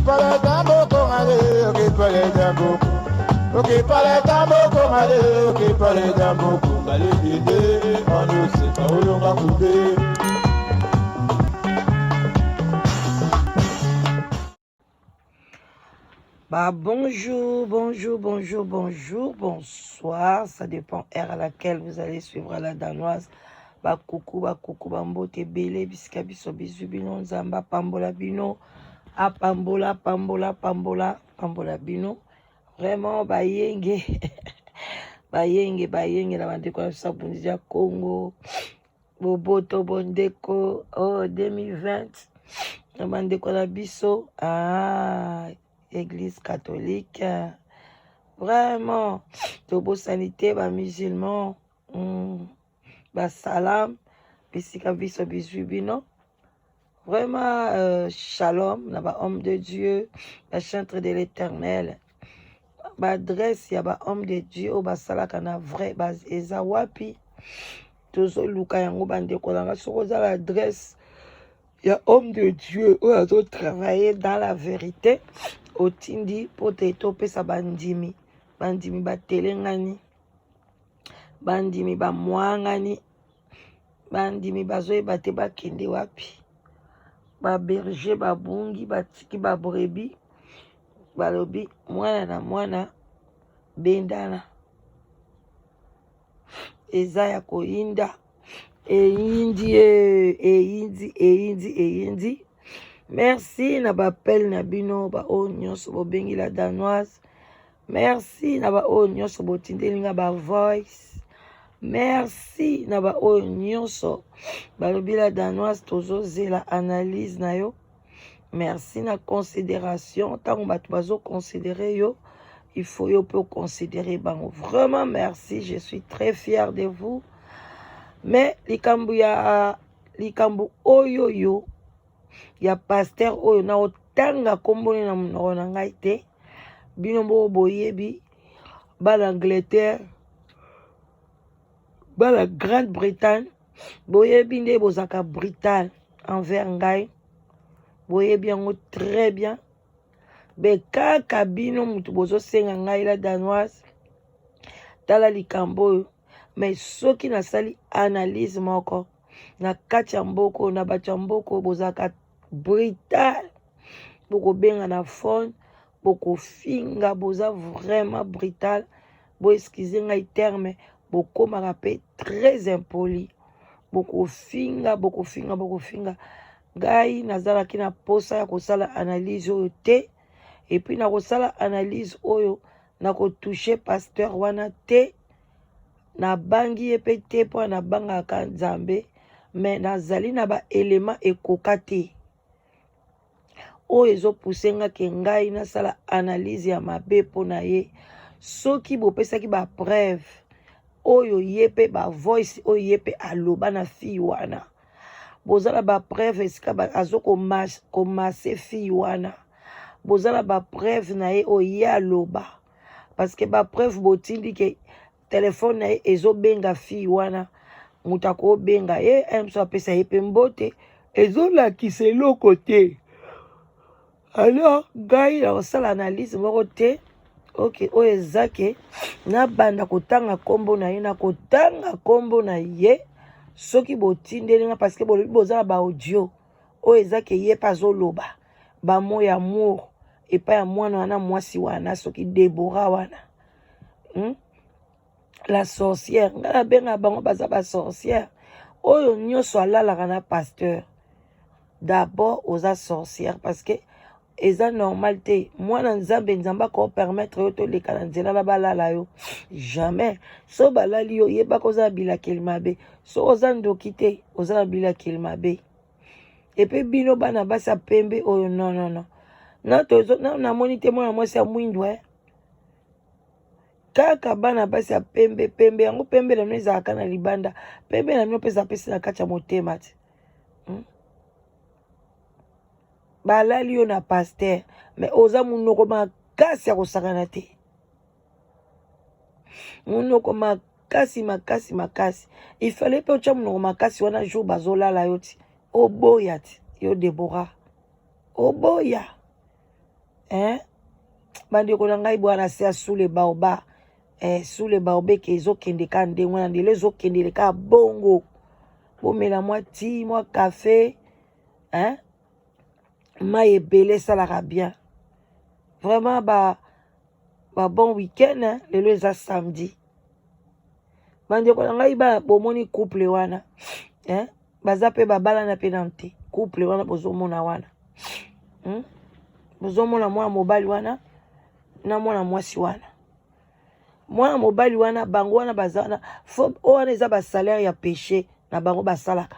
Bah, bonjour, bonjour, bonjour, bonjour, bonsoir. Ça dépend heure à laquelle vous allez suivre la danoise. Ba coucou, ba coucou, ba mbote belé, bisika biso bizu bino, nzamba pambola bino, apambola, pambola, pambola, pambola bino. Vraiment, ba yenge, ba yenge, ba yenge, na bandeko na biso ya Congo. Boboto bondeko oh 2020 na bandeko na biso ah, église catholique vraiment tobosani te bamusulman basalam bisika biso bizwi bino vraiment shalom na bahomme de Dieu, bachantre de l'Éternel. Baadresse ya bahomme de Dieu oyo basalaka na vrai eza wapi? Tozoluka yango bandeko na nga. Soki oza na adresse ya homme de Dieu oyo azotravaille dans la vérité, otindi mpo te topesa bandimi. Bandimi batelengani, bandimi bamwangani, bandimi bazoyeba te bakende wapi. Baberger babungi, batiki babrebis, balobi mwana na mwana bendana. Eza ya koyinda, eyindi, eyindi, eyindi, eyindi. Merci na baappel na bino baoyo nyonso bobengi la danoise. Merci na baoyo nyonso botindeli nga ba voice. Merci na baoyo nyonso balobi la danoise tozozela analyse na yo. Merci na considération. Ntango bato bazoconsidere yo, il faut yo mpe oconsidere bango. Vraiment merci, je suis très fière de vous. Mais likambo ya likambo oyo yo ya pasteur oyo na otanga komboni na monoko na ngai te, bino moko boyebi, bana Angleterre, bana Grande-Bretagne, boyebi nde bozalaka brutal envers ngai, boyebi yango très bien. Be kaka bino mutu bozosenga ngai la danoise tala likambo oyo. Mais soki nasali analyse moko na kati ya mboko, na bato ya mboko bozalaka brutal, bokobenga na phone, bokofinga, boza vraiment brutal. Bo excuse ngai terme, bokomaka pe très impoli, bokofinga, bokofinga, bokofinga. Ngai nazalaki na posa ya kosala analyse oyo te, et puis na kosala analyse oyo na kotouche pasteur wana te, nabangi ye pe te mpo nabangaka Nzambe, mais nazali na ba élément ekoka te oyo ezopousse nga ke ngai nasala analyse ya mabe mpo na ye. Soki bopesaki ba preuve oyo ye pe ba voice oyo ye pe aloba na fille wana, bozala ba preuve esika azo komase fille wana, bozala ba preuve na ye oyo ye aloba, parce que ba preuve botindi ke telefone na ye ezobenga fille wana, moto akobenga ye moso apesa ye pe mbote, ezolakisa eloko te. Alors ngai nakosala analyse moko te. Ok, oyo eza ke nabanda kotanga kombo na ye, nakotanga kombo na ye soki botindeli nga, parce que bolobi boza na ba audio oyo eza ke ye pe azoloba ba mots ya amour epai ya mwana wana, mwasi wana, soki Deborah wana, La sorcière. Ngai nabenga bango baza ba sorcière. Oyo nyonso alalaka na pasteur, d'abord oza sorcière, parce que eza normal te. Mwana Nzambe, Nzambe akopermettre yo toleka na nzela na balala yo jamais. So balali yo, yebaka oza na bilakeli mabe. So oza ndoki te, oza na bilakeli mabe. Epe bino bana basi ya pembe oyo, non, non, non. Na tozo, na namoni te mwana mwasi ya mwindu, eh. Kaka bana basi ya pembe pembe yango, pembe na bino ezalaka na libanda, pembe na bino mpe ezala pesi na kati ya motema te. Balali yo na pasteur, mais oza monoko makasi ya kosakana te, monoko makasi makasi makasi. Il fallait mpe otya monoko makasi wana jour bazolala yo ti oboya ti yo Deborah oboya. Eh? Bandeko na ngai bwana se ya sous le baoba eh, sous le baoba eke ezokende kaka ndenge wana ndelo ezokendele kaka bongo. Bomela mwa ti mwa kafe eh? Mai ebele esalaka bien vraiment. Ba bon week-end hein? Lelo eza samedi, bandeko na ngai. Ba bomoni couple wana hein? Baza mpe babalana mpe nanu te. Couple wana bozomona wana, Bozomona mwana mobali wana na mwana mwasi wana, mwana mobali wana, bango wana baza wana. Oyo wana eza basalaire ya péché na bango basalaka.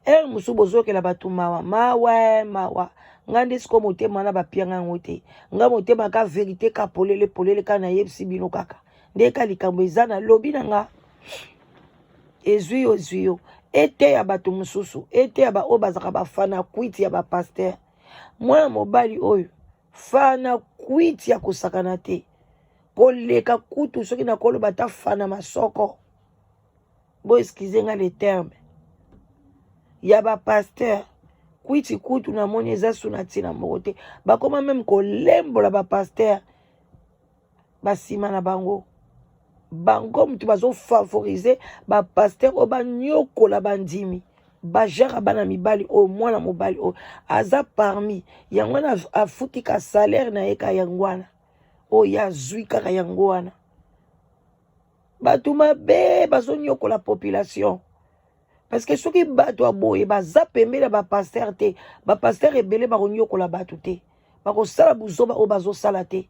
Heure mosusu bozokela bato mawa, mawa, mawa. Ngai nde sikoyo motema wana bapianga yango te. Ngai motema ka vérité, ka polele polele, ka nayebisi bino kaka nde ka likambo eza. Na lobi na nga, ezwi yo, ezwi yo, eteya bato mosusu, eteya baoyo bazalaka bafana kwiti ya bapasteur. Mwana mobali oyo fana kwiti ya kosakana te, koleka kutu soki nakoloba ata fana masoko, bo excuse nga le terme, ya bapasteur kwiti. Kutu namoni eza su na ntina moko te. Bakoma même kolembola bapasteur basima na bango. Bango mutu bazofavorize bapasteur oyo banyokola bandimi, bajara bana mibali oyo. Mwana mobali oyo aza parmi yango wana, afuti ka salaire na ye ka yango wana oyo azwi kaka yango wana. Bato mabe bazonyokola population, parce que soki bato ya boye baza pembeni ya bapasteur te, bapasteur ebele bakonyokola bato te, bakosala buzoba oyo bazosala te.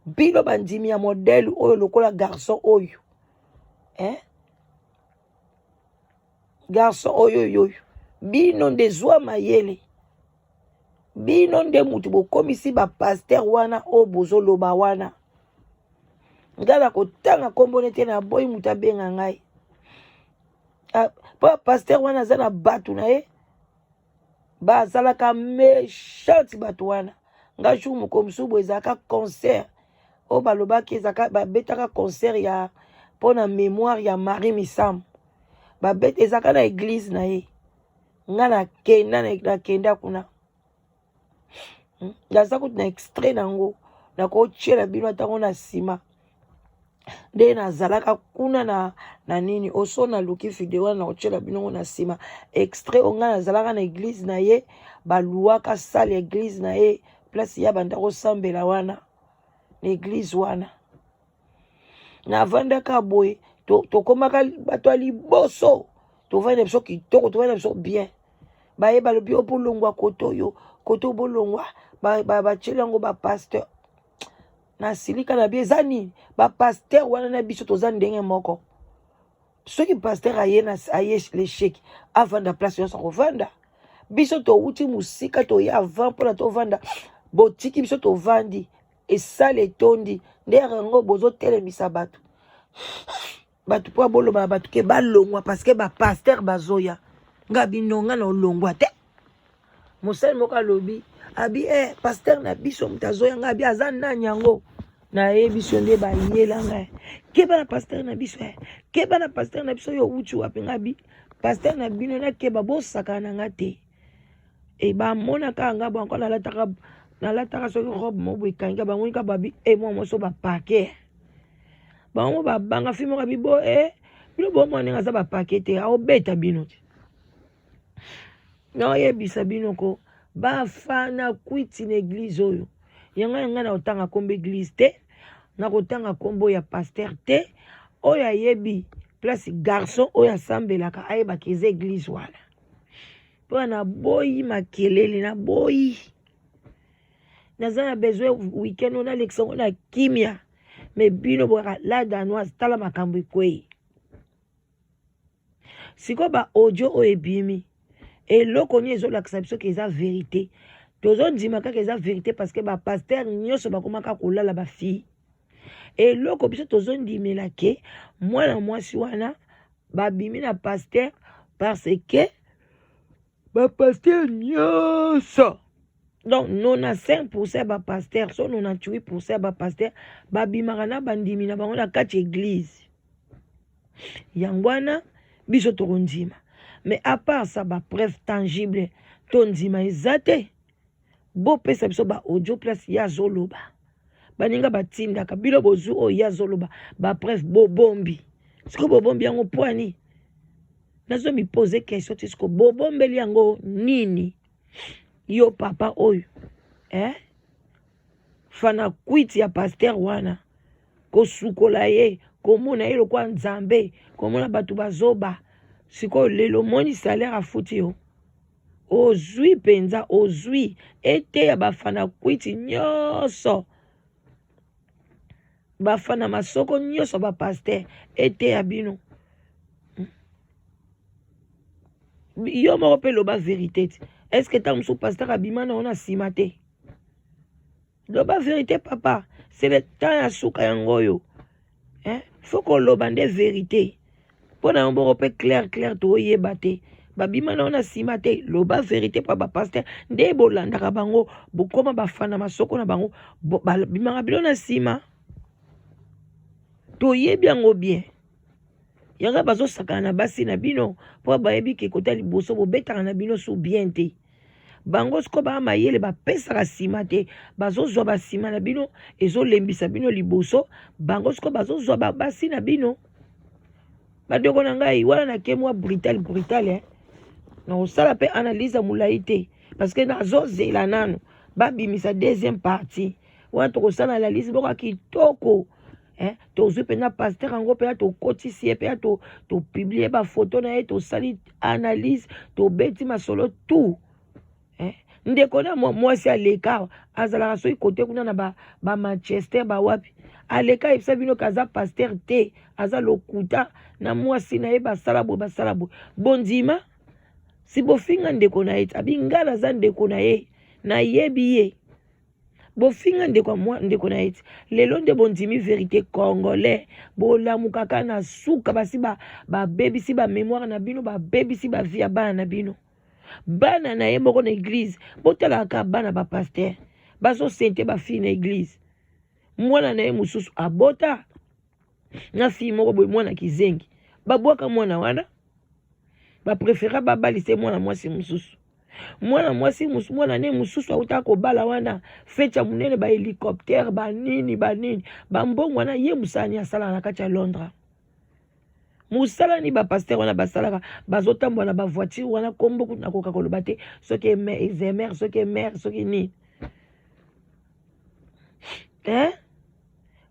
Bino bandimi ya modèle oyo lokola garçon oyo, eh? Garçon oyo oyo oyo, bino nde zwa mayele. Bino nde mutu bokomisi bapasteur wana oyo bozoloba wana. Ngai na kotanga nkombo nete na boyi moto abenga ngai, mpo pasteur wana aza na bato na ye bazalaka méchante, bato wana. Ngai jour moko mosusu boye, ezalaka concert oyo balobaki, ezalaka babetaka concert ya mpona mémoire ya Marie Misamu. Babet ezalaka na église na ye. Ngai nakenda, nakenda kuna. Naza kutu na extrait nango, nakotiela bino atango na nsima nde nazalaka kuna na nini oso. Naluki video wana, nakotiela bino ngo na nsima, extrait oyo ngai nazalaka na église na ye. Baluwaka salle ya église na ye, place ya banda kosambela wana na église wana. Navandaka boye, tokomaka bato ya liboso, tovandi na biso kitoko, tovandi na biso bien. Baye balobi oyo bolongwa kote oyo, kote oyo bolongwa. Batieli yango bapasteur. Nasilika na bi eza nini? Bapasteur wana na biso toza ndenge moko. Soki pasteur aye na aye l'échec, avanda place nyonso akovanda. Biso towuti mosika, toye avant mpona tovanda. Botiki biso tovandi, esala etondi nde yango bozotelemisa bato, bato mpo boloba na bato ke balongwa parce que bapasteur bazoya. Nga bino, nga na olongwa te. Mosali moko alobi abi eh, pasteur na biso moto azoya. Nga abi aza nani yango? Nayebi so nde bayela ngai: "Keba na pasteur na biso, eh. Keba na pasteur na biso." Oyo owuti wapi? Nga bi pasteur na bino nakeba? Bosakana na nga te. E bamonaka nga bo encore nalataka soki robe moko boye ekangi bango nika babi e mwa mwasi oyo bapake bango babanga fi moko abi bo e bino bomona ndenge aza bapake te, aobeta bino te. Naoyebisa bino ko bafana kwiti na église oyo. Yango ya ngai, na kotanga nkombo église te, na kotanga nkombo ya pasteur te. Oyo ayebi place garçon oyo asambelaka, ayebaka eza église wana. Mpo naboyi makelele, naboyi. Naza na besoin weekend oyo nalekisa ngo na kimia. Mais bino boyaka la Danoise, tala makambo ekwei sikoyo. Ba audio oyo ebimi, eloko nini ezolakisa biso ke eza vérité? Tozondima kaka eza vérité parce que bapasteur nyonso bakomaka kolala bafille. Eloko biso tozondimela ke mwana mwasi wana babimi na pasteur, parce que bapasteur nyonso, donc 95 % ya bapasteur, so 98 % ya bapasteur babimaka na bandimi na bango na kati ya église. Yango wana biso tokondima. Mais à part ça, bapreuve tangible tondima eza te. Bopesa biso ba audio place ye azoloba. Baninga batindaka bino bozwi oyo ye azoloba ba preuve bobombi. Sikoyo bobombi yango pwani? Nazo mi poser question ti sikoyo bobombeli yango nini? Yo papa oyo eh? Fana kwiti ya pasteur wana kosukola ye komona ye lokola nzambe komona bato bazoba sikoyo lelo omoni salaire afuti yo ozwi mpenza ozwi eteya bafana kwiti nyonso bafana masoko nyonso bapaster eteya bino yo moko mpe loba verite ti estce ntango mosusu paster abima na yo na nsima te Loba verite papa, c'est le temps ya suka yango oyo. Hein? Faut koloba nde verite. Mpo na yo moko mpe clair clair toyeba te. Babima na yo na nsima te, loba verite mpo ba pasteur nde bolandaka bango, bokoma bafana masoko na bango, babimaka bino na nsima. Toyebi yango bien. Yanga bazosakana na basi na bino mpo bayebi ke kota liboso bobetaka na bino su bien te. Bango siko ba mayele bapesaka nsima te, bazozwa basima na bino ezolembisa bino liboso. Bango siko bazozwa basi na bino. Bandeko na ngai wana nake mwa brutal brutal eh. Nakosala mpe analyse ya molai te parce que nazozela nanu babimisa deuxième partie wana tokosala analyse moko ya kitoko eh, tozwi mpenza pasteur yango mpenza tokotisi ye mpenza topublie to bafoto na ye tosali analyse tobeti masolo tout eh, ndeko na mwasi aleka azalaka soki kote kuna na bamanchester ba bawapi aleka ayebisa bino ke aza pasteur te aza lokuta na mwasi na ye basala boye basala boye bondima si bofinga ndeko na ye abi ngai naza ndeko na ye nayebi ye Bofinga ndeko mwa ndeko na ye ti lelo nde bondimi verite congolais bolamukaka na suka basi babebisi ba bamemoire na bino babebisi bavie ya bana na bino bana na ye moko na eglise botalaka kaka bana ba pasteur bazosente bafille na eglise mwana na ye mosusu abota na fille moko boye mwana kizengi babwaka mwana wana baprefera babalisa ye mwana mwasi mosusu mwana mwasi mwana ne mosusu autaka kobala wana feti ya monene bahélicoptère banini banini bambongo wana ye mosala nini asalaka na kati ya londres mosala nini bapaster wana basalaka bazotambola na bavoiture wana nkombo kutu nakoka koloba te soki ezemer soki emer soki nini eh?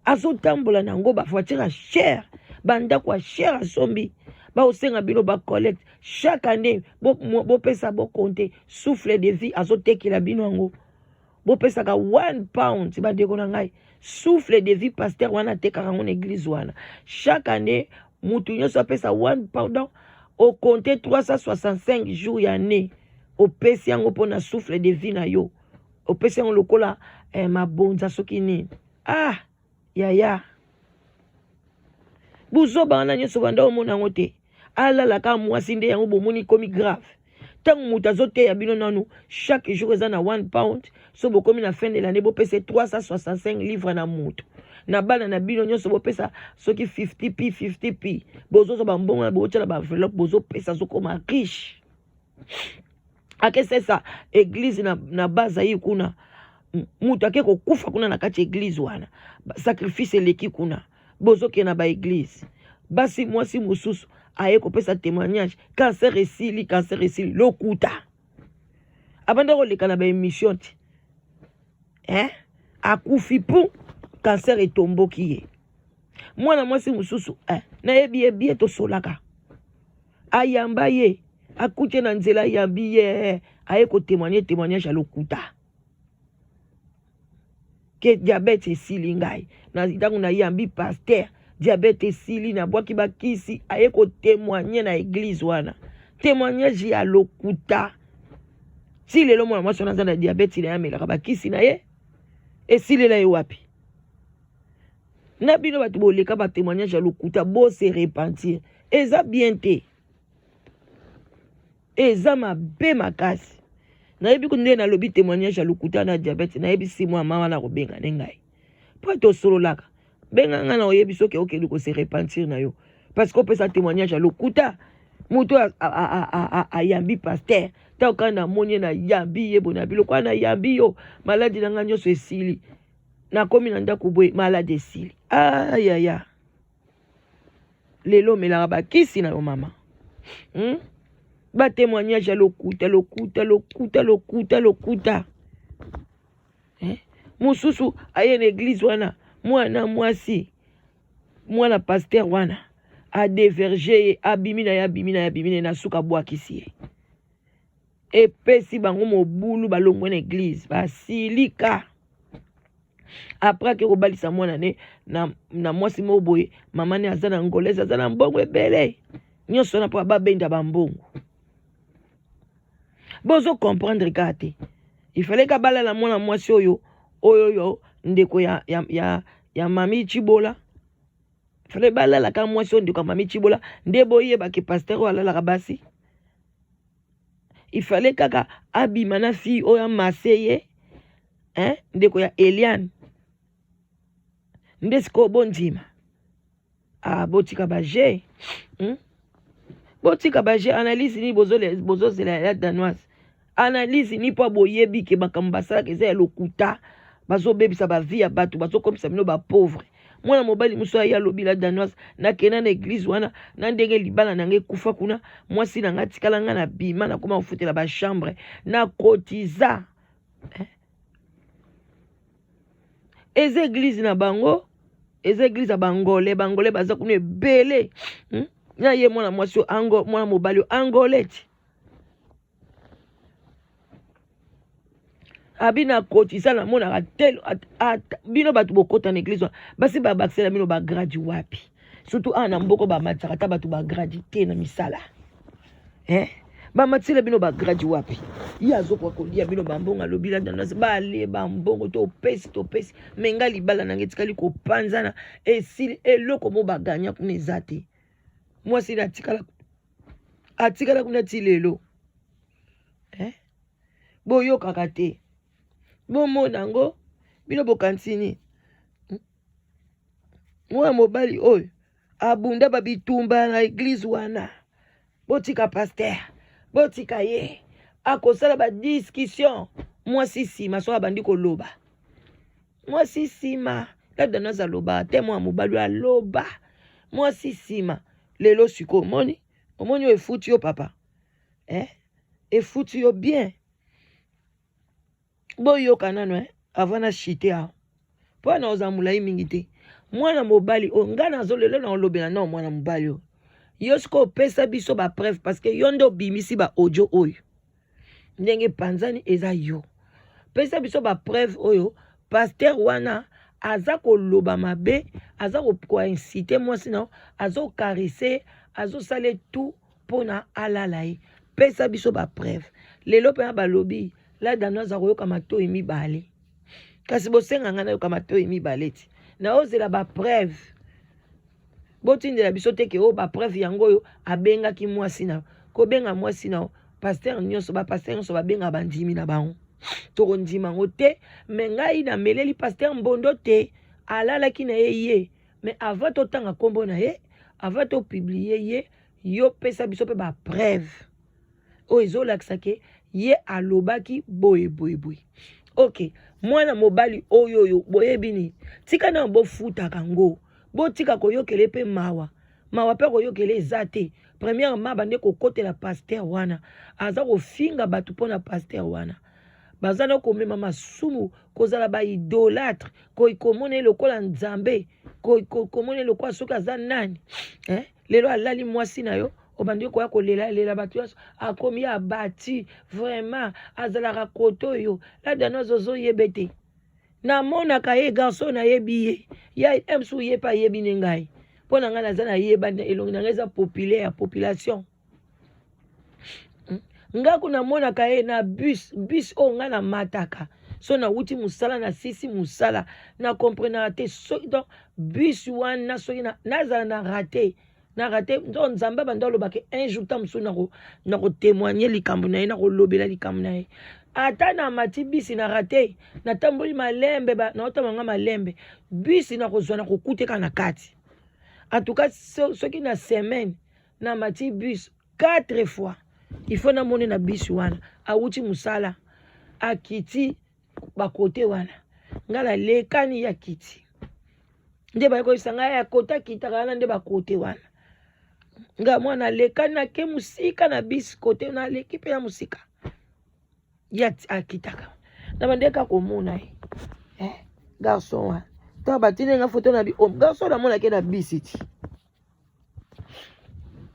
azotambola na yango bavoiture ya cher bandako ya cher asombi baosenga bino bacollecte chaque année bopesa bo bokonte souffle de vie azotekela bino yango bopesaka 1 pound bandeko na ngai souffle de vie pasteur wana atekaka yango na eglise wana chaque année mutu nyonso apesa 1 pound donc okonte 365 jours ya année opesi yango mpona souffle de vie na yo opesi yango lokola eh, mabonza soki nini ah yaya buzoba wana nyonso banda omona yango te alalaka mwasi nde yango bomoni ekomi grave ntango moto azoteya bino nanu chaque jour eza na 1 pound so bokomi na fin de l'année bopesa 365 livre na moto na bana na bino nyonso bopesa soki 50 p 50 p bozozwa bambongo na botyala baenveloppe bozopesa azokoma riche akesesa eglise na, na bazayi kuna moto ake kokufa kuna na kati ya eglise wana sacrifice eleki kuna bozokende na baeglise basi mwasi mosusu aye kopesa témoignage cancer esili cancer esili lokuta abanda koleka na baémission te eh? akufi pu cancer etomboki ye mwana mwasi mosusu eh, nayebi ye bie tosolaka ayamba ye akuti ye na nzela ayambi ye aye kotemoigne témoignage ya lokuta ke diabete esili ngai na ntango nayambi paster diabete esili nabwaki bakisi aye kotemoigne na eglise wana témoignage ya lokuta ti lelo mwana mwasi wana aza na diabete na ye amelaka bakisi na ye esilela ye wapi na bino bato boleka ba témoignage ya lokuta bo se repentir eza bien te eza mabe makasi nayebi nde nalobi témoignage ya lokuta na diabete nayebisi mwa mama na kobenga nde ngai mpo tosololaka benga ngai na oyebi soki okende kose repentir na yo parce que opesa témoignage ya lokuta. Moto ayambi pasteur ntango kaka namoni ye, nayambi ye boye na biloko wana, nayambi yo, maladi na ngai nyonso esili. Nakomi na ndako boye, maladi esili. Ayaya, lelo omelaka bakisi na yo mama, Batémoignage ya lokuta, lokuta, lokuta, lokuta, lokuta, eh? Mosusu aye na église wana, mwana mwasi, mwana pasteur wana adévierger ye, abimi na ye, abimi na ye, abimi na ye, na suka abwakisi ye. Epesi bango mobulu, balongwe na église, basilika. Après ake kobalisa mwana ne na mwasi moko boye, mama ne aza na angolaise, aza na mbongo ebele. Nyonso wana mpo babenda bambongo. Bozo comprendre kaka te. Ifale kabala na mwana mwasi oyo ndeko ya mami Chibola. Fale balalaka mwasi oyo ndeko ya mami Chibola, nde boyebake pasteur oyo alalaka basi. Ifale kaka abima na fille oyo amase ye, hein? Ndeko ya Eliane nde sikoyo bondima. Ah, botika baje, Botika baje. Analyse nini bozozela ya Danoise? Analyse nini? Mpo boyebi ke makambo basalaka eza ya lokuta, bazobebisa bavie ya bato, bazokomisa bino bapauvre. Mwana mobali mosusu aye alobi: "La Danoise, nakenda na église wana, na ndenge libala na ngai ekufa kuna, mwasi na ngai atikala ngai na bima, nakoma kofutela bachambre, nakotiza, eh? Eza église na bango, eza église ya bangolais. Bangolais baza kuna ebele, Na ye mwana mwasi ango, mwana mobali oyo angolais ti abi na kotisa, namonaka te. Bino bato bokota na église wana, basi babakisela bino bagrade wapi? Surtout awa na mboko, bamatisaka ata bato bagrade te na misala, eh? Bamatisela bino bagrade wapi? Ye azokoka kolia bino bambongo. Alobi: "La Danoise, balie bambongo, topesi, topesi, me nga libala nanga etikali kopanzana, esili. Eloko mo baganya kuna eza te." Mwasi na atikala, atikala kuna ti lelo, eh? Boyokaka te, bomona yango. Bino bokanisi nini? Mwana mobali oyo abunda babitumba na église wana. Botika pasteur, botika ye akosala badiscussion. Mwasi nsima so abandi koloba, mwasi nsima, La Danoise aloba te. Mwana mobali oyo aloba, mwasi nsima. Lelo sikoyo omoni, omoni oyo efuti yo papa, eh? Efuti yo bien. Boyoka nano, eh? Avant na chite awa, mpo na oza molai mingi te. Mwana mobali oyo ngai nazolelo na olobela nao, mwana mobali oyo, yo sikoyo opesa biso bapreuve, parce que yo nde obimisi baaudio oyo ndenge epanzani. Eza yo, pesa biso bapreuve oyo pasteur wana aza koloba mabe, aza koinciter mwasi na yo, azocaresser, azosala tout mpona alala ye. Pesa biso bapreuve. Lelo mpena balobi La Danoise akoyoka matoi mibale, kasi bosenga ngai nayoka matoi mibale ti naozela bapreuve. Botindela biso te ke oyo bapreuve yango oyo abengaki mwasi na kobenga mwasi na pasteur nyonso. Bapasteur nyonso babengaka bandimi na bango, tokondima yango te. Me ngai nameleli pasteur Mbondo te, alalaki na ye ye. Mais avant totanga nkombo na ye, avant topublier ye, yo pesa biso mpe bapreuve oyo ezolakisa ke ye alobaki boye boye boye. Ok, mwana mobali oyo boyebi nini? Tika na bofutaka ngo, botika koyokela mpe mawa, mawa mpe koyokela eza te. Premièrement, bande kokotela pasteur wana, aza kofinga bato mpona pasteur wana, baza na komema masumu, kozala baidolâtre, komona ye lokola Nzambe, komona ye lokola soki aza nani, eh? Lelo alali mwasi na yo, obandi koya kolela lela bato nyonso. Akomi abati vraiment, azalaka kote oyo La Danoise ozoyeba te. Namonaka ye garçon, nayebi ye ya msu, ye mpe ayebi ne ngai. Mpo na ngai naza nayeba elongi na ngai eza populaire ya population. Nga kuna namonaka ye na bus, bus oyo ngai namataka so nawuti mosala, na sisi mosala, na comprenaka te soki donc bus wana soki nazala na raté, na raté. Donc Nzambe abanda alobaka un jour ta mosusu na kotémoigner likambo na ye, na kolobela likambo na ye. Ata na mati bisi na raté, natamboli malembe, naotamba nga malembe, bisi nakozwa, na kokuteka na kati. En tout cas, soki na semaine na mati bus. 4 fois il faut namoni na bisi wana awuti mosala akiti bakote wana ngai nalekani ya kiti nde baye koyebisa ngai ya kote akitaka wana nde bakote wana ngai mwana alekani nake mosika na bisi kote naleki mpe ya mosika ye akitaka na bandeki kaka komona ye eh, garçon wana ntango batindi nga foto na bi oh, garçon namonaki na bisi ti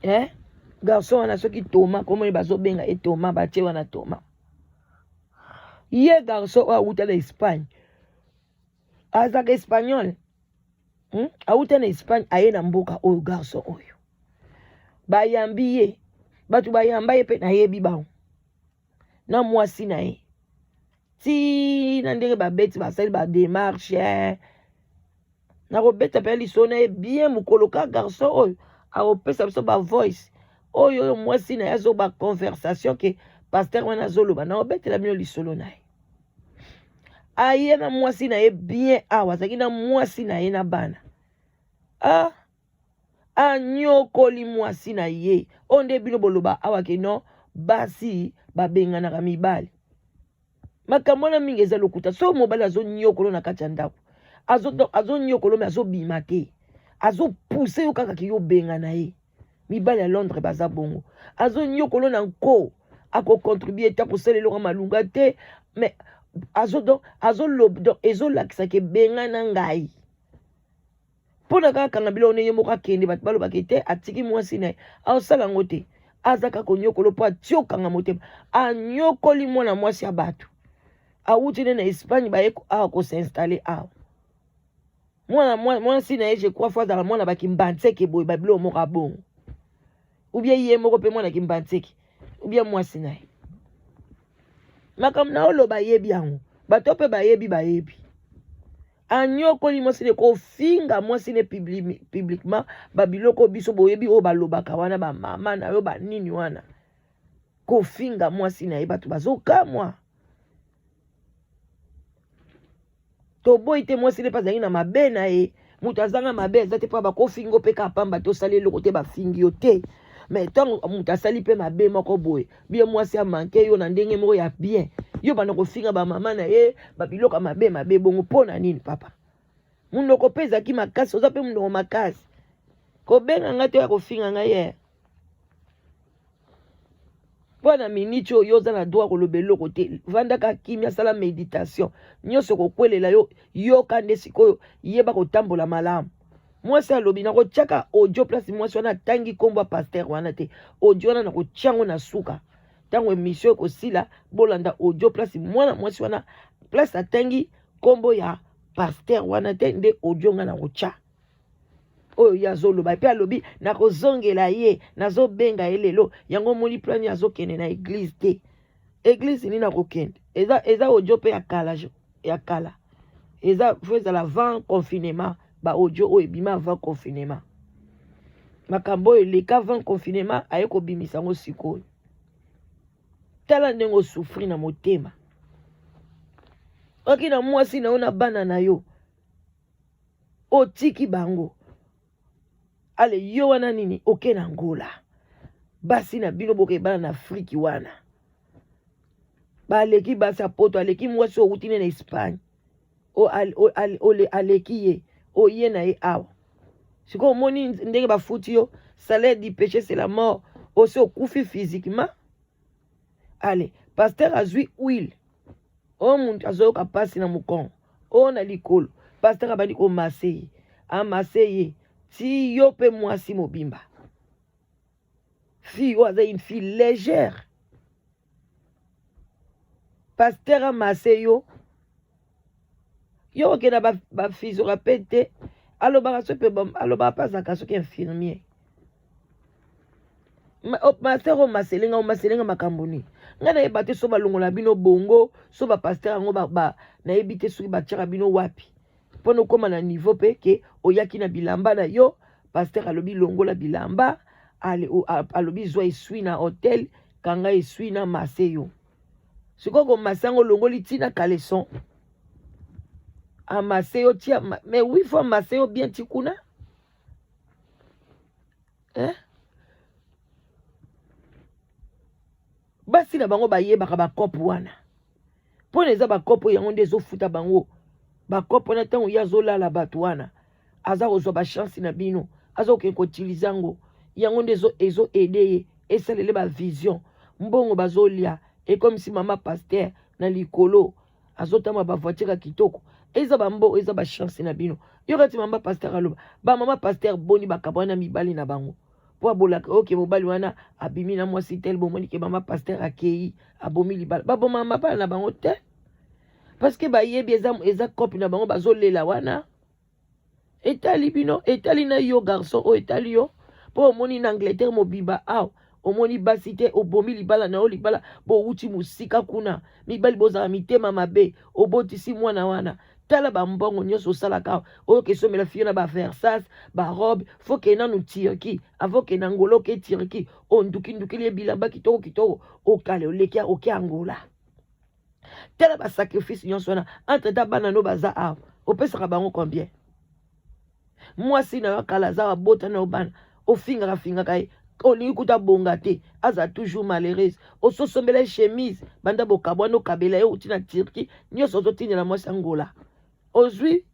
eh, garçon wana soki toma komoni bazobenga ye toma batie wana toma ye garçon oyo awuta na espagne azalaka espagnol Awuta na espagne aye na mboka oyo garçon oyo bayambi ye bato bayamba ye mpe nayebi bango na mwasi na ye ti na ndenge babeti basali bademarche eh. Nakobeta mpe lisolo na ye bien mokolo ka garçon oyo akopesa biso bavoice oyo oyo mwasi na ye azoba conversation ke pasteur wana azoloba, nakobetela bino lisolo na ye. Aye na mwasi na ye bien awa, azalaki na mwasi na ye na bana. Ah, anyokoli mwasi na ye oyo nde bino boloba awa ke non, basi babenganaka mibali. Makambo wana mingi eza lokuta. Soki mobali azonyokolo na kati ya ndako, azonyokolo me azobima te, azopuse yo kaka ke yo obengana ye. Mibali ya Londres baza bongo, azonyokolo na nko, akocontribue te, akosala eloko malunga te, mais azo donc azoloba donc ezolakisa ke bengana ngai mpo na kaka kanga biloko ndenge moko akende, bato balobaka te atiki mwasi na ye, aosala yango te, aza kaka konyokolo mpo atiokanga motema, anyokoli mwana mwasi ya bato awuti nde na Espagne baye awa kosinstalle awa. Mwana mwasi na ye je crois fo azala mwana bakimbantseke boye, babiloko moko abongo, ou bien ye moko mpe mwana kimbantseke, ou bien mwasi na ye. Makambo na oloba ayebi yango, bato mpe bayebi bayebi. Anyokoli mwasi ne kofinga mwasi ne publiquement babiloko biso boyebi oyo balobaka wana, bamama na yo banini wana, kofinga mwasi na ye bato bazokamwa. Toboyi te mwasi ne mpe azalaki na mabe na ye, moto azanga mabe eza te, mpo bakofinga mpe kaka pamba te, osali eloko te bafingi yo te. Mais ntango moto asali mpe mabe moko boye, bien mwasi amanke yo na ndenge moko ya bien, yo banda kofinga bamama na ye babiloko ya mabe mabe bongo mpo na nini? Papa monoko mpe ezalaki makasi, oza mpe monoko makasi, kobenga ngai te ya kofinga ngai ye mpo na miniti oyo oza na droit koloba eloko te. Vandaka kimia, sala méditation, nyonso kokwelela yo, yoka nde sikoyo, yeba kotambola malamu. Mwasi alobi nakotiaka audio place mwasi wana atangi nkombo ya pasteur wana te, audio wana nakotia yango na suka ntango émission ekosila, bolanda audio place mwana mwasi wana place atangi nkombo ya pasteur wana te, nde audio nga nakotia oyo ye azoloba. Mpe alobi nakozongela ye, nazobenga ye lelo yango omoni plani azokende na église te. Église nini akokende? Eza audio mpe ya kala, ya kala, eza fo ezala avant confinement, ba audio oyo ebima avant confinement, makambo oyo eleka avant confinement aye kobimisa yango sikoyo. Tala ndenge osouffrir na motema, oki na mwasi na yo na bana na yo otiki bango ale yo wana nini oke na Angola, basi na bino bokebana na Afriki wana baleki basi ya poto, aleki mwasi oyo outi ne na Espagne, aleki ye oye na ye awa. Sikoyo omoni ndenge bafuti yo, salaire du péché c'est la mort, osi okufi physiquement. Ale pasteur azwi huile oyo moto azoyoka mpasi na mokongo oyo na likolo, pasteur abandi komase ye, amase ye ti yo mpe mwasi mobimba, fille oyo aza une fille légère, pasteur amase yo, yo okenda baphysiothérapeute te, alobaka so mpe alobaka mpe azalaka soki infirmier. Pasteur oyo maselenga, omaselenga makambo nini? Ngai nayeba te so balongola bino bongo, so bapasteur yango nayebi te soki batiaka bino wapi mpona okóma na niveau mpe ke oyaki na bilamba na yo, pasteur alobi longola bilamba, alobi zwa esui na hotel, kanga esui na mase yo. Sikoyo komase yango olongoli ntina caleçon, amase yo tia, mais oui, faut amase yo bien ti kuna, eh? Basi na bango bayebaka bakope wana mpo na eza bakope oyo yango nde ezofuta bango bakope wana. Ntango ye azolala bato wana, aza kozwa bachance na bino, aza kokende koutiliser yango. Yango nde ezo aider ye, esalele bavision. Mbongo bazolia ekomisi mama pasteur na likolo, azotamba bavoiture ya kitoko. Eza bambongo, eza bachance na bino. Yoka ti mama pasteur aloba, bamama pasteur boni bakabwa na mibali na bango mpo abolaka. Oke, mobali wana abimi na mwasi tel, bomoni ke mama pasteur akei, abomi libala. Babomaka mabala na bango te parce que bayebi eza cope na bango bazolela wana. Etali bino, etali na yo garçon oyo, etali yo mpo omoni na Angleterre mobimba awa omoni basi te, obomi libala na yo. Libala bowuti mosika kuna, mibali bozala mitema mabe. Obotisi mwana wana, tala bambongo nyonso osalaka awa, oyo kesomela fille na baVersace, barobe. Faut ke nanu Turquie avant ke na Angola, oke Turquie, ondukindukili ye bilamba kitoko kitoko, okale oleki, oke Angola. Tala basacrifice nyonso wana. Entre ta bana no baza awa, opesaka bango combien? Mwasi na yo akala aza, abota na yo bana, ofingaka fingaka ye, olingi kuta bonga te, aza toujours malheureuse. Ososombela ye chemise banda bokabwana, okabela ye, outi na Turquie nyonso, ozotindela mwasi Angola, ozwi,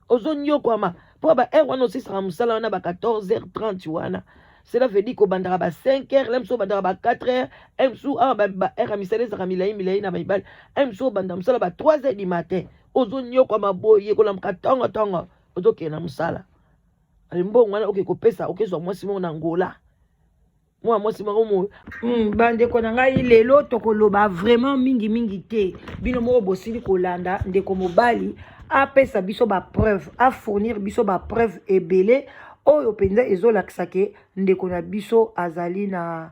ozonyokwama mpo ba heure wana osisaka mosala wana ba 14h30 wana. Cela veut dire kobandaka ba 5 heures, le mosusu obandaka ba 4 heures, un mosusu awa ba heure ya misala ezalaka milai milai na mibali, un mosusu obanda mosala ba 3 heures du matin. Ozonyokwama boye, kolamuka ntongo ntongo, ozokende na mosala. Mbongo wana oke kopesa, okezwa mwasi moko na Angola, mwana mwasi moko mo. Bandeko na ngai, lelo tokoloba vraiment mingimingi te. Bino moko bosili kolanda ndeko mobali apesa biso bapreuve, afournir biso bapreuve ebele oyo mpenza ezolakisa ke ndeko na biso azali na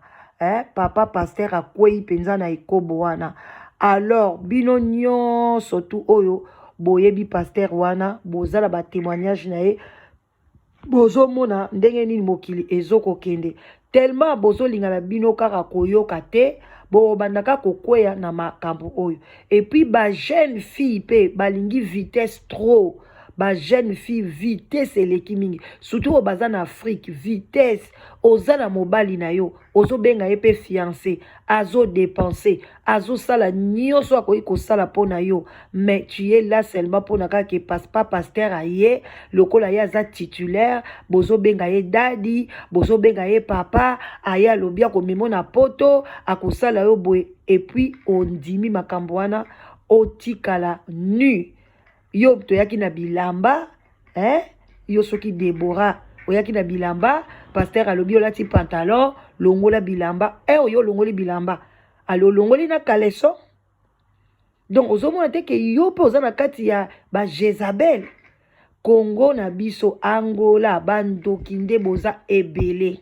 papa pasteur, akwei mpenza na ekobo wana. Alors bino nyonso tu oyo boyebi pasteur wana, boza na batémoignage na ye, bozomona ndenge nini mokili ezokokende. Tellement bozolingana bino kaka koyoka te, bobandaka kokweya na makambo oyo. Et puis bajeune fille mpe balingi vitesse trop. Bajeune fille, vitesse eleki mingi, surtout oyo baza na Afrique. Vitesse, oza na mobali na yo, ozobenga ye mpe fiancé, azodepense, azosala nyonso akoki kosala mpo na yo, mais tu es là seulement mpona kaka ke papa pasteur aye. Lokola ye aza titulaire, bozobenga ye daddy, bozobenga ye papa. Aye, alobi akomema na Poto, akosala yo boye, et puis ondimi makambo wana, otikala nu. Yo toyaki na bilamba, eh? Yo soki Debora, oyaki na bilamba, pasteur alobi olati pantalon, longola bilamba. E oyo olongoli bilamba, ali olongoli na caleçon. Donc ozomona te ke yo mpe oza na kati ya bajezabel. Kongo na biso, Angola, bandoki nde boza ebele.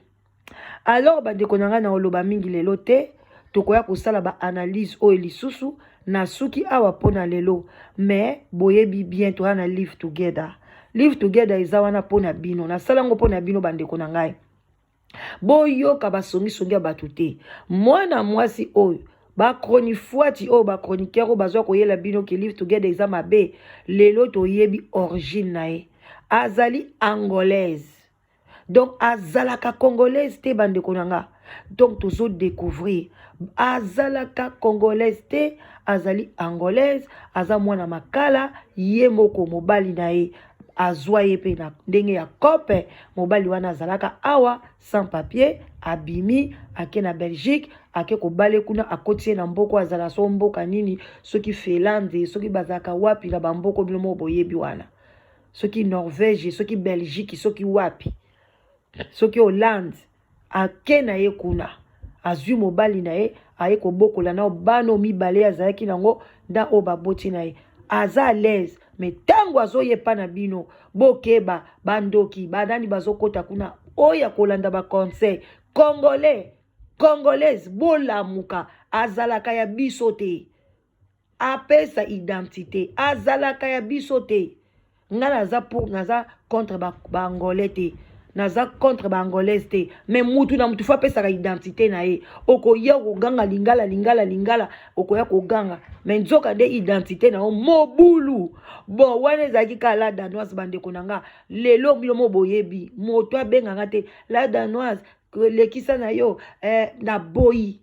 Alors bandeko na ngai, na oloba mingi lelo te, tokoya kosala baanalyse oyo lisusu. Nasuki awa mpo na lelo, mais boyebi bien, toya na Live Together. Live Together eza wana mpo na bino, nasala yango mpo na bino. Bandeko na ngai, boyoka basongisongi ya bato te. Mwana mwasi oyo, bachronifuati oyo, bachroniqueur oyo bazwa koyela bino ke Live Together eza mabe, lelo toyebi origine na ye. Azali angolaise, donc azalaka congolaise te. Bandeko na nga, donc tozodécouvrir azalaka congolaise te, azali angolaise, aza mwana Makala. Ye moko mobali na ye azwa ye mpe na ndenge ya cope. Mobali wana azalaka awa sans papier, abimi, ake na Belgique, ake kobale kuna, akoti ye na mboka. Azala so mboka nini, soki Finlande, soki bazalaka wapi na bamboka bino moko boyebi wana, soki Norvège, soki Belgique, soki wapi, soki Hollande. Ake na ye kuna, azwi mobali na ye, aye kobokola na bana mibale azalaki nango nda oyo baboti na ye. Aza à l'aise, mais ntango azoyepa na bino, bokeba, bandoki banani bazokɔta kuna oyo akolanda baconseil. Congolais, congolaise, bolamuka. Azalaka ya biso te, apesa identité, azalaka ya biso te. Nga naza pour, naza contre baangolais ba te, naza contre baangolaise te, mais mutu na mutu faut apesaka identité na ye. Okoya koganga lingala, lingala, lingala, okoya koganga, mais nzoka nde identité na yo mobulu. Bon, wana ezalaki kaka La Danoise. Bandeko na nga, lelo bino mo boyebi, moto abenganga te La Danoise, lekisa na yo, naboyi.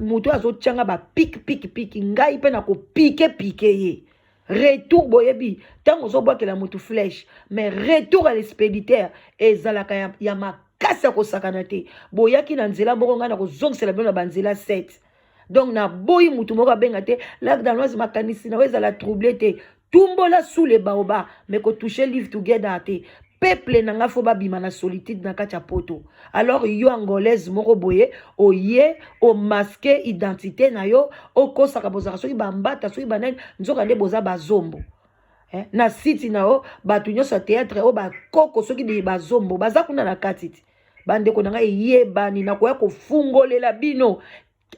Moto azotia nga bapike pike pike, ngai mpe nakopike pike ye retour. Boyebi, ntango ozobwakela motu flèche, mais retour à l'expéditeur ezalaka ya makasi ya kosakana te. Boyaki na nzela moko, ngai nakozongisela bino na banzela 7. Donc naboyi motu moko abenga te Lac Danoise. Makanisi na yo ezala trouble te. Tumbola sous le baobab, mais kotouche Live Together te. Peuple na nga fo babima na solitude na kati ya Poto. Alors yo Angolaise moko boye, oye omasquer identité na yo, okosaka bozalaka soki bambata, soki banani, nzoka nde boza bazombo, eh? Na site na yo, bato nyonso ya théâtre oyo bakoko, soki bazombo baza kuna na kati ti. Bandeko na ngai, eyebani, nakoya kofungolela bino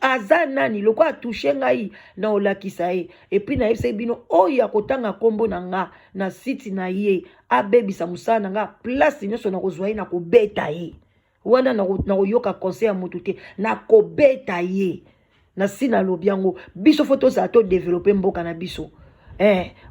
aza nani. Lokola atouche ngai, na olakisa ye. Et puis nayebisaki bino, oyo akotanga nkombo na nga na site na ye, abebisa mosala na nga, place nyonso nakozwa ye, nakobeta ye. Wana nakoyoka conseil ya motu te, nakobeta ye. Na si nalobi yango, biso fo tozala todévelopper mboka na biso.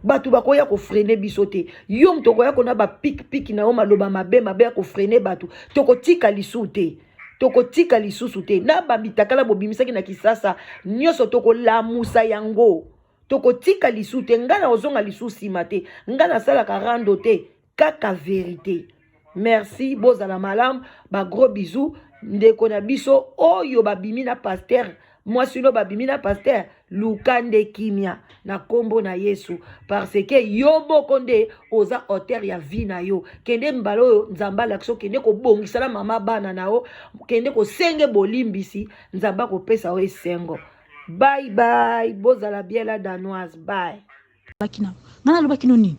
Bato bakoya kofreiner biso te. Yo moto okoya kona bapikipiki na yo, maloba mabe mabe ya kofreiner bato, tokotika lisusu te, tokotika lisusu te. Na bamitakala bobimisaki na Kisasa nyonso, tokolamusa yango, tokotika lisusu te. Ngai na kozonga lisusu nsima te. Ngai nasalaka rando te, kaka vérité. Merci, bozala malamu, bagros bisous. Ndeko na biso oyo babimi na pasteur, mwasi no babimi na pasteur, luka nde kimia na nkombo na Yesu, parce que yo moko nde oza auteur ya vie na yo. Kende mbala oyo Nzambe alakisi, okende kobongisa na mama bana na yo, kende kosenge bolimbisi, Nzambe akopesa yo esengo. Bye bye, bozala bien. La Danoise, bye. Ngai nalobaki no nini?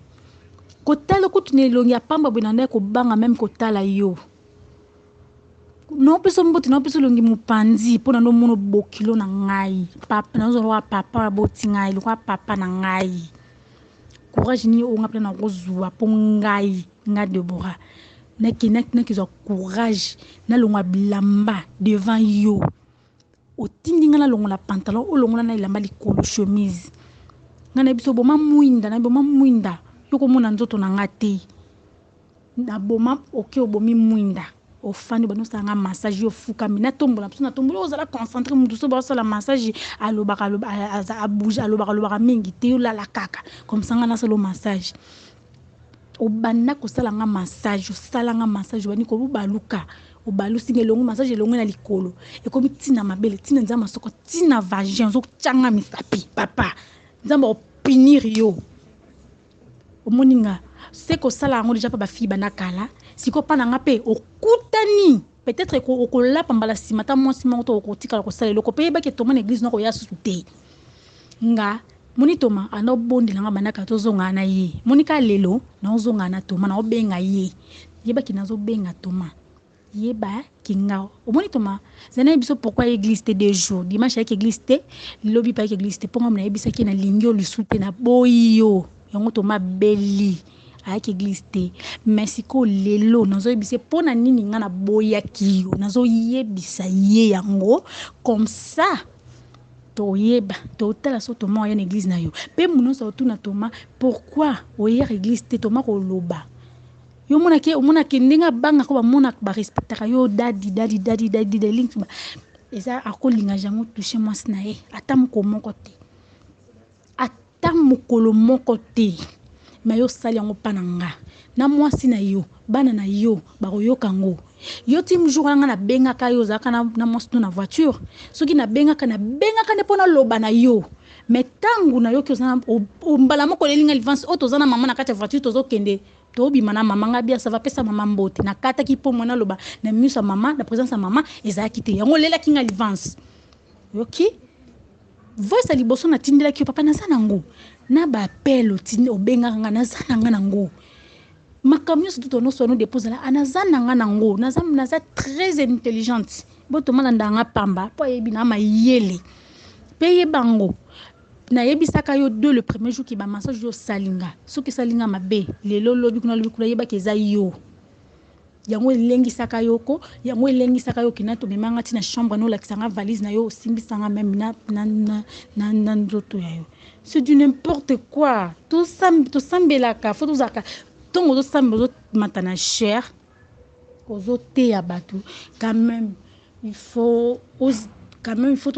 Kotala kutu na elongi ya pamba boye, na ndai kobanga même kotala yo. Naopesa mbote, naopesa elongi mopanzi mpo na ndomona bokilo na ngai. Papa nazozwa lokola papa aboti ngai, lokola papa na ngai. Courage nini oyo nga mpena nakozwa mpo ngai, nga Debora, nakezwa courage nalongwa bilamba devant yo? Otindi ngai nalongola pantalon, olongola na elamba likolo, chemise. Ngai na biso boma mwinda na boma mwinda, yo komona nzoto na nga te. Naboma oke, obomi mwinda, ofandi, bandi osala nga massage, yo ofukami, natombola biso, natombola, ozala concentré. Mutu so baosala massage, alobaka, abouge, alobaka, alobaka mingi te. Olala kaka comme ça, nga nasala massage. Obanda kosala nga massage, osala nga massage, obandi kobaluka, obalusi nga elongo, massage elongo na likolo, ekomi ntina mabele, ntina Nzambe masoko, ntina vagin, ozotyanga misapi. Papa, Nzambe akopunir yo. Omoni nga se kosala yango déjà mpa bafille banda kala. Sikoyo mpa na nga mpe okutani, peut-être okolapa mbala nsima ta mwasi moko to okotikala kosala eloko mpe yebaki Toma na église nakoya susu te. Nga moni Toma anda obondela nga bandaka, tozongana na ye. Moni ka lelo naozongana na Toma, naobenga ye, yebaki nazobenga Toma. Yeba kinga, omoni Toma zana ye biso. Pourquoi église te 2 jours? Dimanche ayaki église te, lobi mpe ayaki église te, mpo nga nayebisaki nalingi yo lisu te, naboyi yo. Yango Toma beli ayaki église te. Mais sikoyo lelo nazoyebisa mpo na nini nga naboyaki yo. Nazoyebisa ye yango comme ça toyeba, totala so Toma oya na église na yo. Mpe moto nyonso otuna Toma pourquoi oyaka église te, Toma koloba. Yo omonaki, omonaki ndenge abangaka, bamonaka, barespectaka yo. Dadi, dadi, dadi, dadi, dadi eza akolinga jango touche mwasi na ye ata mokolo moko te, ata mokolo moko te. Mais yo osali yango mpa na nga na mwasi na yo, bana na yo bakoyoka yango. Yo ti jour wana nga nabengaka yo, ozalaka na mwasi to na voiture. Soki nabengaka, nabengaka nde mpo naloba na yo. Mais ntango nayoki oza mbala moko olelinga livance oyo, toza na mama na kati ya voiture, tozokende, tobima na mama, nga bia sava, pesa mama mbote. Nakataki mpo mwana aloba na miso ya mama, na présence ya mama ezalaki te. Yango olelaki nga livance. Yoki voice ya liboso natindelaki yo, papa, naza nango na baappel obengaka nga, naza na nga nango. Makambo nyonso tu nyonso wana odepose la, naza na nga nango. Naza très intelligente. Botoma landa nga pamba mpo ayebi na mayele mpe yeba yango. Nayebisaka yo de le premier jour ki bamassage oyo osali nga, soki esali nga mabe lelo, lobi kuna, lobi kuna, yebaki eza yo. Yango elengisaka yo ko, yango elengisaka yo. Kina tomemanga ntina chambre na, olakisanga valise na yo, osimbisanga même na nzoto ya yo. C'est du n'importe quoi. Tosambelaka, fo tozalaka ntongo ozosambela, ozomata na chair, ozoteya bato. Quand même il faut, quand même il faut.